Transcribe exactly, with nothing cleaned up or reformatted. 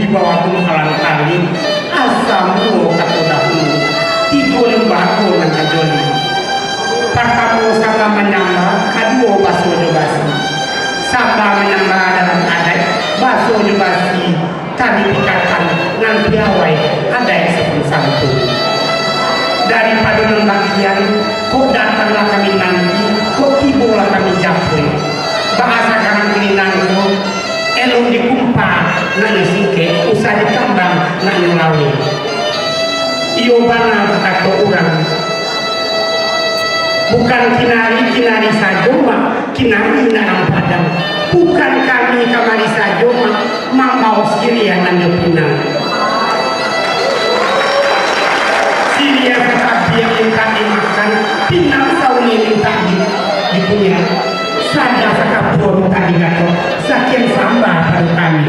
Bawa gumpalan tali, asa mulo kato dahulu, tigo limbago nan tajoli. Partamo sambah manyambah, kaduo baso jo basi. Sambah manyambah dalam adaik, baso jo basi tadi pikatan nan piawai adaik sopan santun. Daripado nan bakian, kok datanglah kami nanti, kok tibolah kami japui. Baa sakarang kini nangko, elok dikumpa, nak nyo singkek, usah dikambang, nak nyo laweh. Iyo bana bakato urang, bukan kinari-kinari sajo, mak, kinari nan padang. Bukan kami kamari sajo, mak, mambaok siriah nan jo pinang. Siriah satabiak mintak dimakan, pinang sauni mintak di-, dikunyah. Sada sakapua mintak digatok, sakian sambah pado kami.